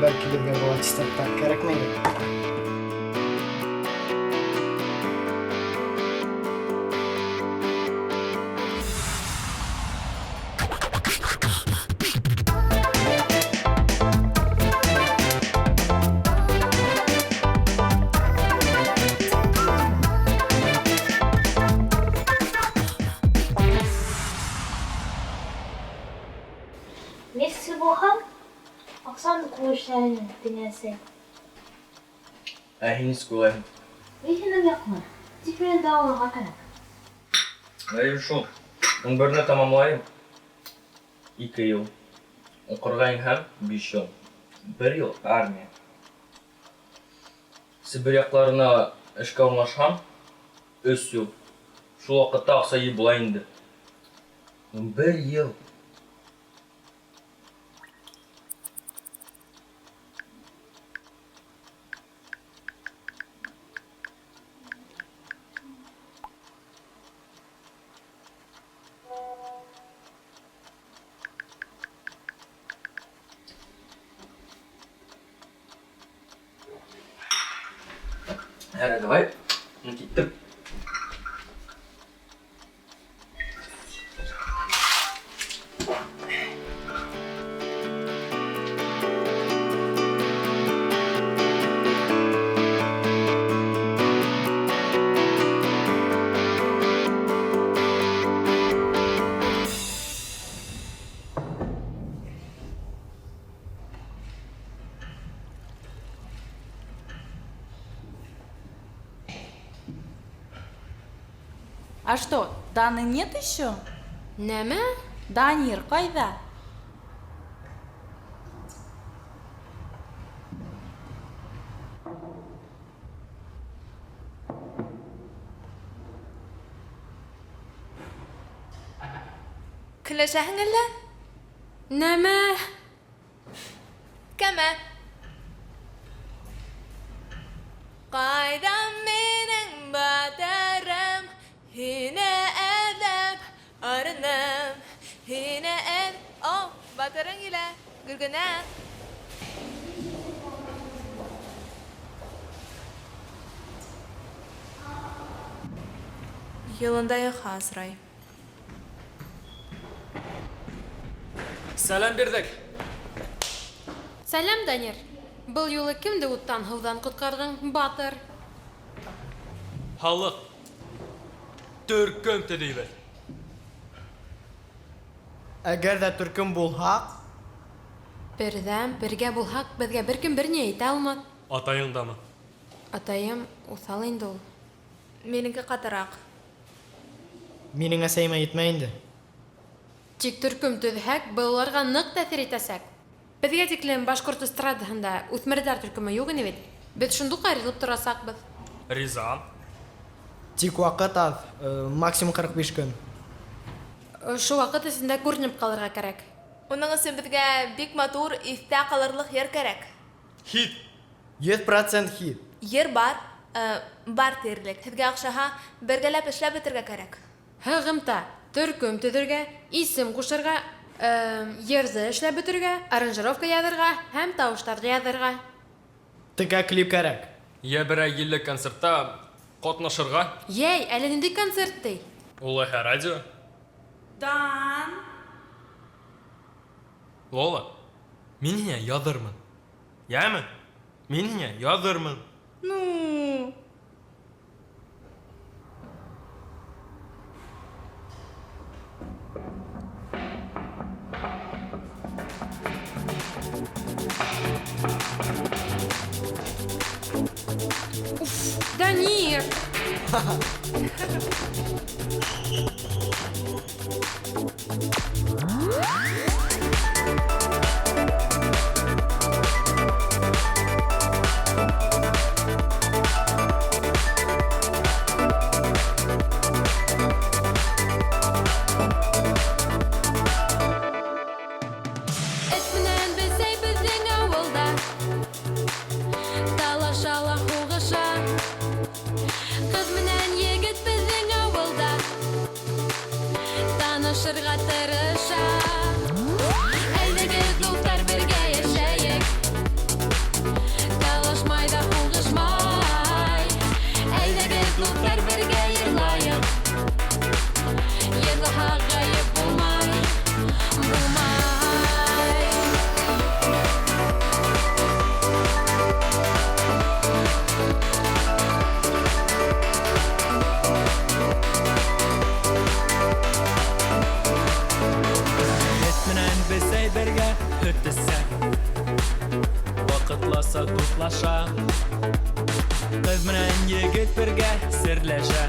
Бәлки беҙгә был аттестаттар кәрәкмәйҙер. Нефтсе булһаң, аҡсаңды ҡул эшләренә тигәнсе. Ә һин нисек уйлайһың? Мин һинең яҡлы. Тик мине дауаларға кәрәк. Әйе шул. 11-не тамамлайым. 2 ел. Уҡырға инһәм, 5 ел. 1 ел армия. Себер яҡларына эшкә урынлашһам, 3 ел. Шул ваҡытта аҡса йыйып була инде. 11 ел. Әре, давай. Мин киттем. А что, Даны нет еще? Нәмә? Данир, ҡайҙа? Көнләшәһең әллә? Нәмә? Кәмә. Ҡайҙа минең батырым? Һине эҙләп арыным. Һине эҙ... О, батырың килә. Гөлгенә. Йылында йоха осрай. Сәләм бирҙек. Сәләм, Данир. Был юлы кемде уттан, һыуҙан ҡотҡарҙың, батыр? Халыҡ төркөм төҙөйбөҙ. Әгәр ҙә төркөм булһаҡ, Берҙәм, бергә булһаҡ, беҙгә бер кем бер ни әйтә алмаҫ. Атайың дамы? Атайым уҫал инде ул. Минеке ҡатыраҡ. Минең әсәйемә етмәй инде. Тик төркөм төҙһәк, был уларға ныҡ тәьҫир итәсәк. Беҙгә тиклем башҡорт эстрадаһында үҫмерҙәр төркөмө юҡ ине бит. Беҙ шундуҡ айырылып торасаҡбыҙ. Риза. Тик ваҡыт аҙ, максимум 45 көн. Ошо ваҡыт эсендә күренеп ҡалырға кәрәк. Уның өсөн беҙгә бик матур, иҫтә ҡалырлыҡ йыр кәрәк. Хит! 100% хит. Йыр бар, бар тиерлек. Һеҙгә оҡшаһа, бергәләп эшләп бөтөргә кәрәк. Һығымта, төркөм төҙөргә, исем ҡушырға, йырҙы эшләп бөтөргә, аранжировка яҙырға һәм тауыштарҙы яҙырға. Текә клип кәрәк. Йә берәй илле концертта ҡатнашырға. Йәй, әле ниндәй концерт ти? Улайһа радио. Дан! Лола, мин һиңә яҙырмын. Йәме? Мин һиңә яҙырмын. Ну? Уф, Данир! Эт менән бесәй беҙҙең ауылда талаша ла һуғыша. Ҡыҙ менән егет беҙҙең ауылда танышырға тырыша. Әйҙәгеҙ, дуҫтар, бергә йәшәйек. һөт эсә. Ваҡытласа дуҫлаша. Ҡыҙ менән егет бергә серләшә.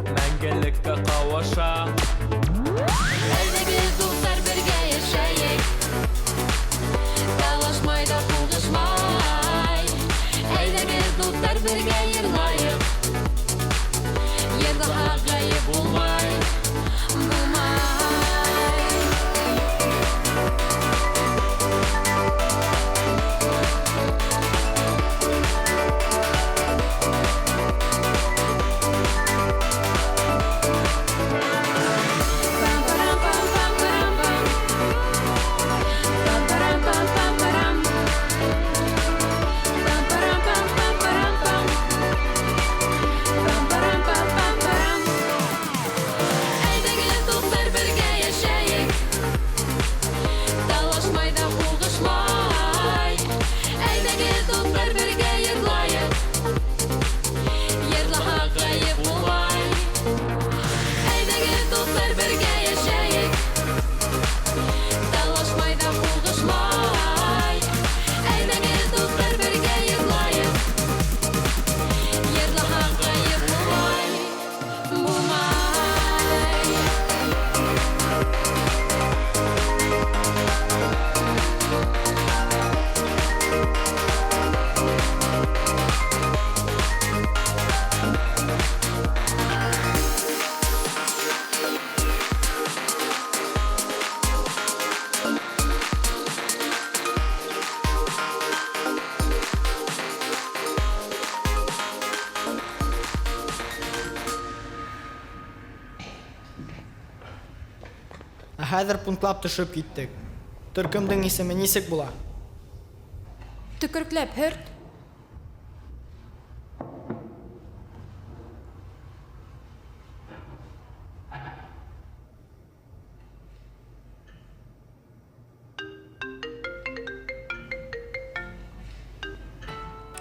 Мәңгелеккә ҡауыша. Әйҙәгеҙ, дуҫтар, бергә йәшәйек. Талашмай ҙа һуғышмай. Әйҙәгеҙ, дуҫтар, бергә йырлайыҡ. Йырлаһаҡ ғәйеп булмай, булмай. Пам-парам-пам-пам-парам-пам. Пам-парам-пам-пам-парам. Пам-парам-пам-пам-парам-пам. Пам-парам-пам-пам-парам. Әйҙәгеҙ, дуҫтар, бергә йәшәйек. Талашмай ҙа һуғышмай. Әйҙәгеҙ, дуҫтар, бергә йырлайыҡ. Йырлаһаҡ ғәйеп булмай. Әйҙәгеҙ, дуҫтар, бергә йәшәйек. Талашмай ҙа һуғышмай. Әйҙәгеҙ, дуҫтар, бергә йырлайыҡ. Йырлаһаҡ ғәйеп булмай, булмай. Ә хәҙер пунктлап төшөп киттек. Төркөмдөң исеме нисек була? Төкөрөкләп һөрт.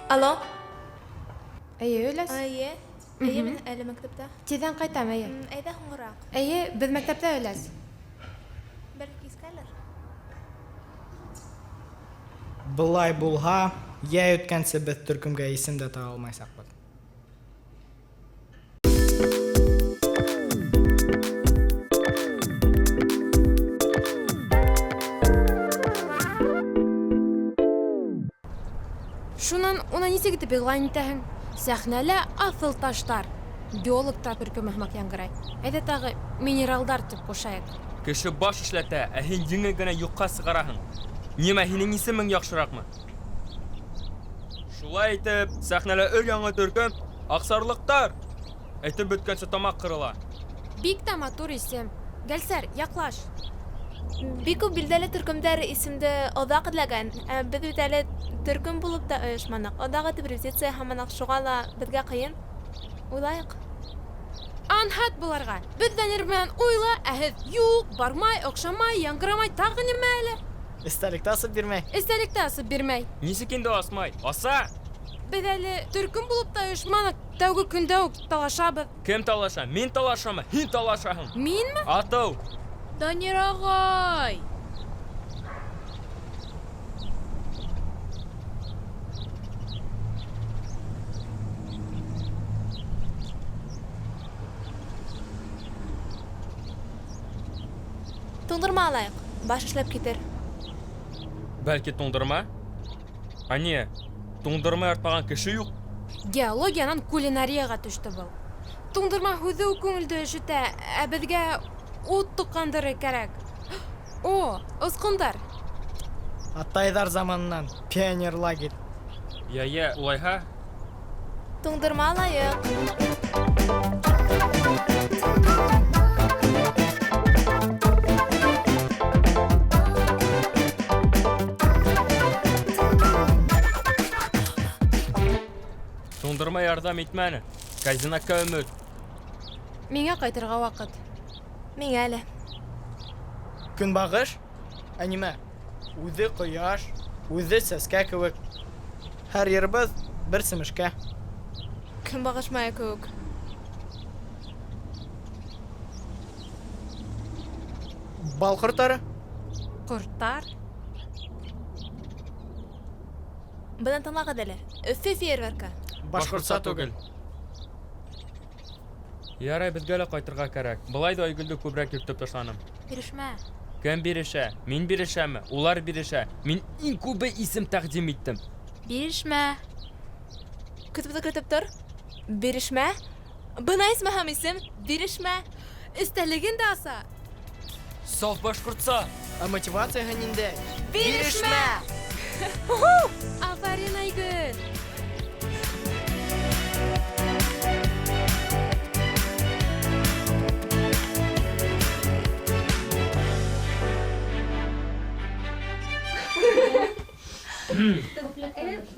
Алло. Эйе, Өләс. Эйе. Эйе, мин әле мәктәптә. Тиҙҙән ҡайтам, эйе. Әйҙә һуңыраҡ. Эйе, беҙ мәктәптә, Өләс. Бәлки кискәлер. Былай булһа, йәй үткәнсе беҙ төркөмгә исем дә таба алмаясаҡбыҙ. Шунан уны нисек итеп иғлан итәһең? Сәхнәлә аҫыл таштар. Геологтар төркөмө һымаҡ яңғырай. Әйҙә тағы минералдар тип ҡушайыҡ. Кеше баш эшләтә, ә һин еңел генә юҡҡа сығараһың. Нимә, һинең исемең яҡшыраҡмы? Шулай итеп, сәхнәлә өр-яңы төркөм Аҡсарлыҡтар. Әйтеп бөткәнсе тамаҡ ҡырыла. Бик тә матур исем. Гәлсәр, яҡлаш. Бик күп билдәле төркөмдәр исемде оҙаҡ эҙләгән. Ә беҙ бит әле төркөм булып та ойошманыҡ. Оҙаҡ итеп репетиция яһаманыҡ, шуға ла беҙгә ҡыйын. Уйлайыҡ. Анһат буларға. Беҙ Данир менән уйла, ә һеҙ юҡ, бармай, оҡшамай, яңғырамай, тағы нимә әле? Эстәлектә асып бирмәй. Эстәлектә асып бирмәй. Нисек инде асмай? Аса! Беҙ әле төркөм булып та ойошманыҡ. Тәүге көндә үк талашабыҙ. Кем талаша? Мин талашамы? Һин талашаһың. Минме? Атыу! Данир ағай! Туңдырма алайыҡ, баш эшләп китер. Бәлки туңдырма? Ә не, туңдырма яратмаған кеше юҡ. Геологиянан кулинарияға төштө был. Туңдырма һүҙе үк күңелде өшөтә, ә беҙгә ут тоҡандыры кәрәк. О, осҡондар. Атайҙар заманынан пионер лагерь. Йә, йә, улайһа. Туңдырма алайыҡ. Туңдырма ярҙам итмәне. Казинакка өмөт. Миңә ҡайтырға ваҡыт. Миңә әле. Көнбағыш? Ә нимә? Үҙе ҡояш, үҙе сәскә кеүек. Һәр йырыбыҙ бер семешкә. Көнбағыш майы кеүек. Бал ҡорттары? Башҡорттар. Быны тыңлағыҙ әле. Өфө фейерверкы. Башҡортса түгел. Ярай, беҙгә лә ҡайтырға кәрәк. Былай ҙа Айгөлдө күберәк йөрөтөп ташланым. Бирешмә. Кем бирешә? Мин бирешәме? Улар бирешә. Мин иң күбе исем тәҡдим иттем. Бирешмә. Көтөп тор, көтөп тор. Бирешмә. Бына исмаһам исем. Бирешмә. Эстәлеген дә аса. Саф башҡортса. Ә мотивацияһы ниндәй? Бирешмә! Афарин, Айгөл!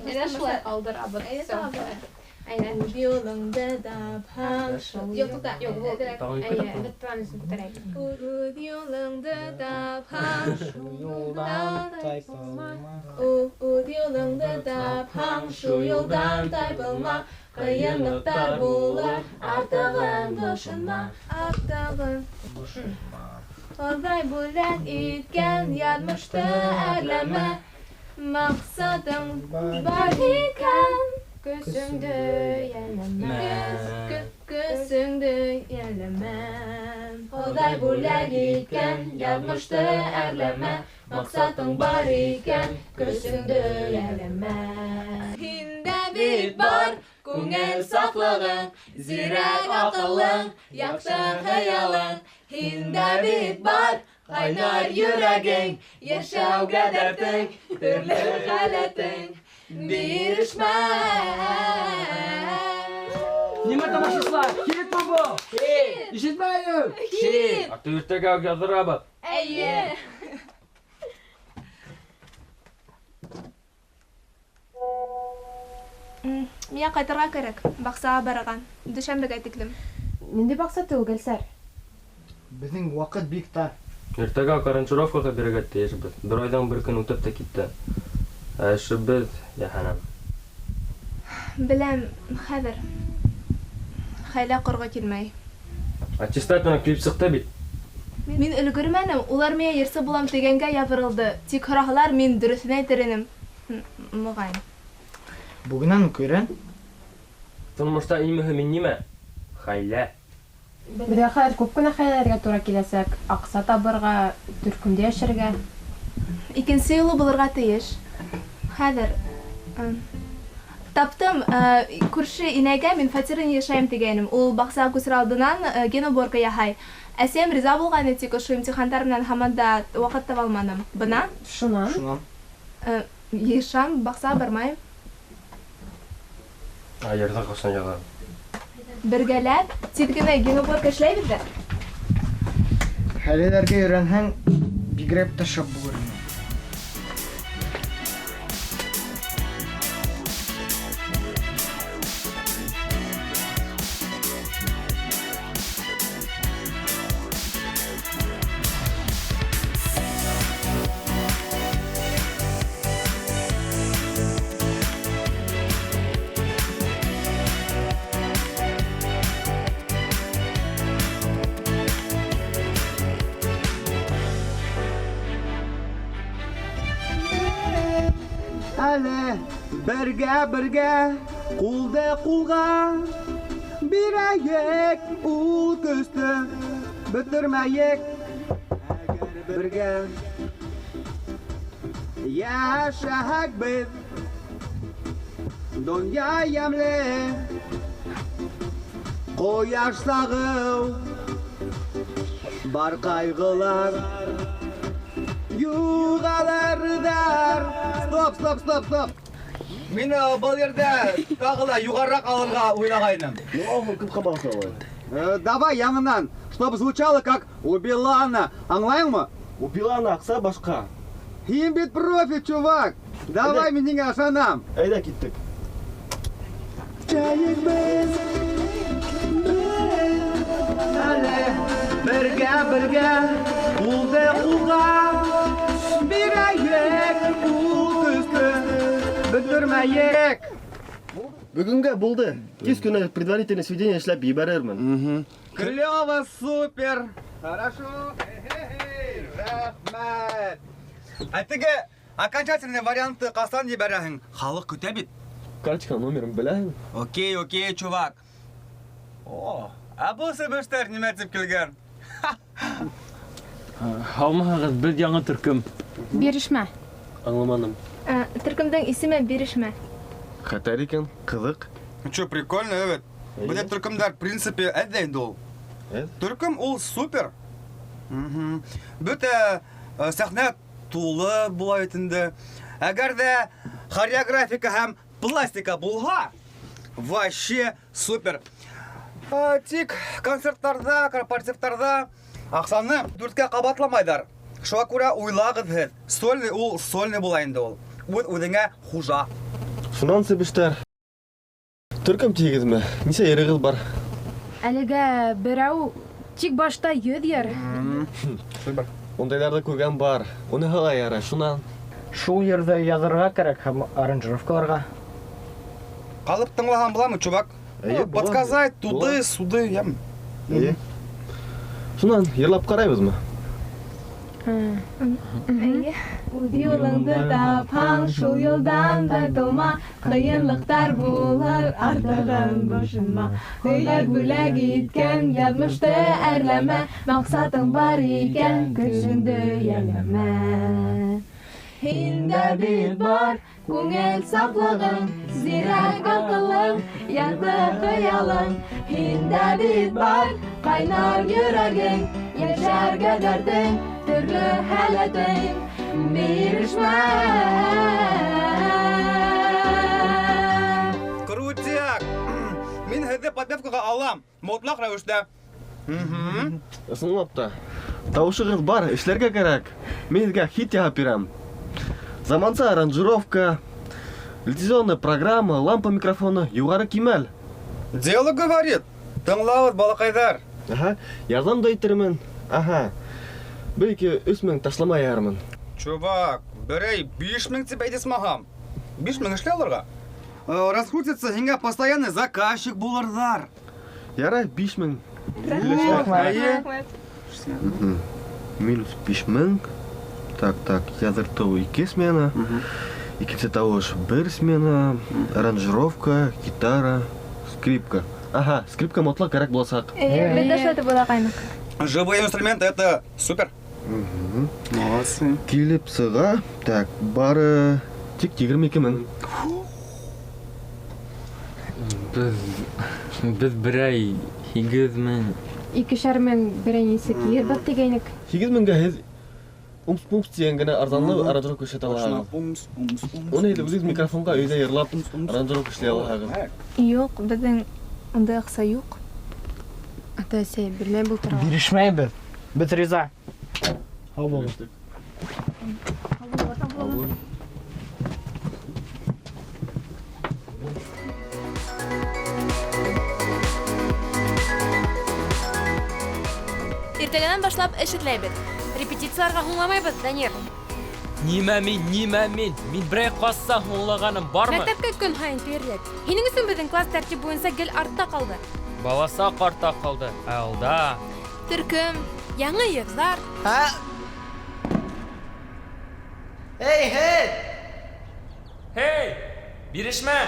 Әйҙә шулай алдырабыҙ. Әйҙә юлыңды тапһаң, шул Юҡ, туҡта, юҡ, был Тағы ике Әйе, тапҡыр. беҙ план өсөн күтәрәйек. Үҙ юлыңды тапһаң, шул юлдан тайпылма. Үҙ юлыңды тапһаң, шул юлдан тайпылма. Ҡыйынлыҡтар булыр, артығын бошонма, артығын. Хоҙай бүләк иткән яҙмышты әрләмә. Маҡсатың бар икән, Көсөңдө йәлләмә. Көсөңдө йәлләмә. Хоҙай бүләк иткән яҙмышты әрләмә. Маҡсатың бар икән, көсөңдө йәлләмә. Һиндә бит бар күңел сафлығың, зирәк аҡылың, яҡшы хыялың. Һиндә бит бар ҡайнар йөрәгең, йәшәүгә дәртең, төрлө халәтең. Бирешмә. Нимә тамашасылар? Хитме был? Хит! Ишетмәйем! Хит! Атты иртәгә үк яҙҙырабыҙ. Эйе. Миңә ҡайтырға кәрәк, баҡсаға барырға. Дүшәмбегә тиклем. Ниндәй баҡса түгел, Гөлсәр? Беҙҙең ваҡыт бик тар. Иртәгә үк аранжировкаға бирергә тейешбеҙ. Бер айҙан бер көн үтеп тә китте. Ә эшебеҙ йәһәннәм. Беләм, хәҙер. Хәйлә ҡорға килмәй. Аттестат менән килеп сыҡты бит. Мин өлгөрмәнем, улар миңә йырсы булам тигәнгә ябырылды. Тик һораһалар, мин дөрөҫөн әйтер инем. Мөғәйен. Бөгөнән үк өйрән. Тормошта иң мөһиме нимә? Хәйлә. Беҙгә хәҙер күп кенә хәйләләргә тура киләсәк. Аҡса табырға, төркөмдә йәшәргә. Икенсе юлы булырға тейеш. Хәҙер, таптым, күрше инәйгә мин фатирын йышайым тигәйнем. Ул баҡсаға күсер алдынан генуборка яһай. Әсәйем риза булғайны, тик ошо имтихандар менән һаман да ваҡыт таба алманым. Бына. Шунан? Шунан. Йышам, баҡсаға бармайым. Ә йырҙы ҡасан яҙам? Бергәләп тиҙ генә генуборка эшләйбеҙ ҙә. Хәйләләргә өйрәнһәң, бигерәк тә шәп булыр ине. Әле бергә бергә, ҡулды ҡулға бирәйек ул көстө, бөтөрмәйек. Әгәр бергә йәшәһәк беҙ, донъя йәмле, ҡояш сағыу, бар ҡайғылар юғалырҙар. Стоп, стоп, стоп, стоп. Мин был ерҙә тағы ла юғарыраҡ алырға уйлағайным. Ну, кем ҡабалса улай? Давай яңынан, чтобы звучало как у Билана. Аңлайыңмы? У Билана аҡса башҡа. Һин бит профи, чувак. Давай мин һиңә ышанам. Әйҙә киттек. Чәйек беҙ, әле бергә бергә, ҡулды ҡулға бирәйек ул көстө, бөтөрмәйек. Бөгөнгә булды. Тиҙ кенә предварительное сведение эшләп ебәрермен. Клево, супер. Хорошо. Хе-хе-хе. Рәхмәт. Ә теге окончательный вариантты ҡасан ебәрәһең? Халыҡ көтә бит. Карточка номерын беләһең? Окей, окей, чувак. О, ә был себештәр нимә тип килгән? Һаумыһығыҙ, беҙ яңы төркөм. Бирешмә. Аңламаным. Төркөмдөң исеме Бирешмә. Хәтәр икән, ҡыҙыҡ. Ну чё, прикольно, эвет. Беҙҙә төркөмдәр, в принципе, әҙ ҙә инде ул. Төркөм ул супер. Бөтә сәхнә тулы була бит инде. Әгәр ҙә хореографика һәм пластика булһа, вообще супер. Тик концерттарҙа, корпоративтарҙа аҡсаны дүрткә ҡабатламайҙар. Шуға күрә уйлағыҙ һеҙ. Сольный ул сольный була инде ул. Үҙ үҙеңә хужа. Шунан себештәр. Төркөм тигеҙме? Нисә йырығыҙ бар? Әлегә берәү, тик башта 100 йыр. Супер. Ундайҙарҙы күргән бар. Уныһы ла ярай, шунан. Шул йырҙы яҙырға кәрәк һәм аранжировкаларға. Ҡалып тыңлаһаң буламы, чувак? Эйе, була. Подсказать, Була. туды, суды, ям. Эйе. Шунан йырлап ҡарайбыҙмы? Эйе. Үҙ юлыңды тапһаң, шул юлдан тартылма, ҡыйынлыҡтар булыр, артығын бошонма. Һөйәк бүләк иткән яҙмышты әрләмә, маҡсатың бар икән, көсөңдө йәлләмә. Һиндә бит бар күңел сафлығың, зирәк аҡылың, яҡты хыялың. Һиндә бит бар ҡайнар йөрәгең, йәшәргә дәртең, төрлө һәләтең. Бирешмә. Крутяк! Мин һеҙҙе подпевкаға алам, мотлаҡ рәүештә. Ысынлап та. Тауышығыҙ бар, эшләргә кәрәк. Мин һеҙгә хит яһап бирәм. Заманса аранжировка, лицензионная программа, лампа микрофоны, юғары кимәл. Дело говорит. Тыңлағыҙ, балаҡайҙар. Аһа, ярҙам да итермен. Аһа. Бер, ике, өс мең ташлама ярмын. Чувак, берәй 5000 тип әйт исмаһам. 5000 эшләй алырға. Раскрутится һиңә постоянный заказчик булырҙар. Ярай, 5000. Рәхмәт. Минус 5000. Так, так, яҙыртыу ике смена. Икенсе тауыш бер смена, аранжировка, гитара, скрипка. Аһа, скрипка мотлаҡ кәрәк буласаҡ. Эйе, беҙ дә шулай тип уйлағайныҡ. Живые инструменты это супер. Молодцы. Килеп сыға, так, бары тик 22 мең. Беҙ берәй 8 мең. Икешәр мең берәй нисек йырбыҙ тигәйнек. 8 меңгә һеҙ умс-пумс тигән генә арзанлы аранжировка эшләтә алаһығыҙ. Уны инде үҙегеҙ микрофонға өйҙә йырлап аранжировка эшләй алаһығыҙ. Юҡ, беҙҙең ундай аҡса юҡ. Ата-әсәй белмәй был турала. Бирешмәйбеҙ. Беҙ риза. Һау булығыҙ. Иртәгәнән башлап эш эҙләйбеҙ. Репетицияларға һуңламайбыҙ, Данир. Нимә мин, нимә мин? Мин берәй ҡасса һуңлағаным бармы? Мәктәпкә көн һайын тиерлек. Һинең өсөн беҙҙең класс тәртип буйынса гел артта ҡалды. Баласаҡ артта ҡалды. Ә алда Төркөм, яңы йырҙар. Һә? Эй, һеҙ! Һей, бирешмә!